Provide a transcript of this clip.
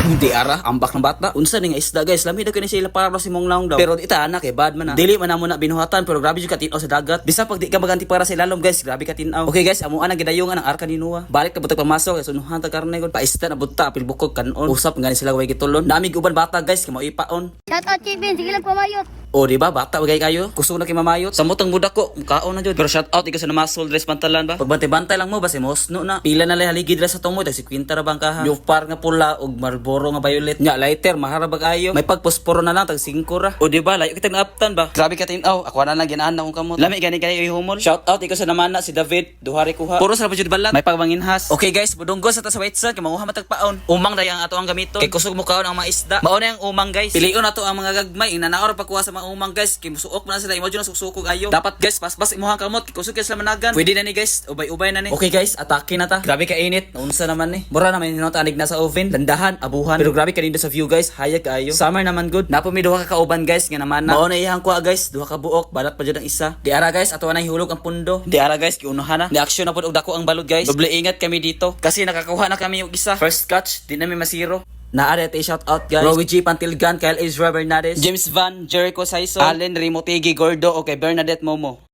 Di ara, ambak ng bata. Unsa ni nga isda, guys, lami daw kini sila para sa imong nawong daw. Pero di ta anak kay bad man na. Dili man namo na binuhatan, pero grabe jud katin-aw sa dagat. Bisa pag di ka maganti para sa ilalom, guys, grabe katin-aw. Okay guys, amuan ang gidayungan ang arka ni Noah. Balik na butag pamasok, sunuhan ta karne gud. Paista na buta, apil bukog kanon. Usap nga ni sila way gitulon. Nami uban bata, guys, kay mao ipaon. Shout out, Chibin, sige lang pamayot. O, di ba? Bata bagay kayo. Kusog na kay mamayot. Samot ang budak ko. Kaon na jud. Pero shout out ikaw sa namasol dress pantalan ba. Pagbantay-bantay lang mo ba si mosno na. Pila na lay haligid ra sa tumoy tag si kwinta ra bang kaha. New par nga pula ug Marlboro nga violet. Nya lighter maharabag ayo. May pagposporo na lang tag 5 ra. O, di ba? Layo kitag naaptan ba. Grabe ka tin-aw. Ako na lang ginaan na akong kamot. Lami gani kay humol. Shout out ikaw sa namana si David. Duha ri kuha. Puro sa jud balat. May pagmanginhas. Okay guys, budunggo sa ta sa white sand kay manguha matag paon. Umang day ang ato ang gamiton. Kay kusog mo kaon ang mga isda. Mao na ang umang, guys. Pilion ato ang mga gagmay. Inanaor pagkuha sa mga umang, guys. Kay musuok man na sila, imo jud na suksukog ayo. Dapat guys, paspas imuhang kamot kay kusog kay sila managan. Pwede na ni, guys, ubay-ubay na ni. Okay guys, atake na ta. Grabe ka init. Naunsa naman ni. Mura naman hinot anig na sa oven. Dandahan, abuhan. Pero grabe kanindot sa view, guys. Hayag kaayo. Summer naman good. Napo mi duha ka kauban, guys, nga naman na. Mao na iyang kuha, guys, duha ka buok, balat pa jud ang isa. Di ara guys, ato na ihulog ang pundo. Di ara guys, giunahan na. Ni action na pud og dako ang balod, guys. Doble ingat kami dito kasi nakakuha na kami og isa. First catch, di nami masiro. Naari at shout out, guys. Rowie G. Pantilgan, Kyle Israel Bernades, James Van, Jericho Saiso, Allen Rimotegi Gordo, okay, Bernadette Momo.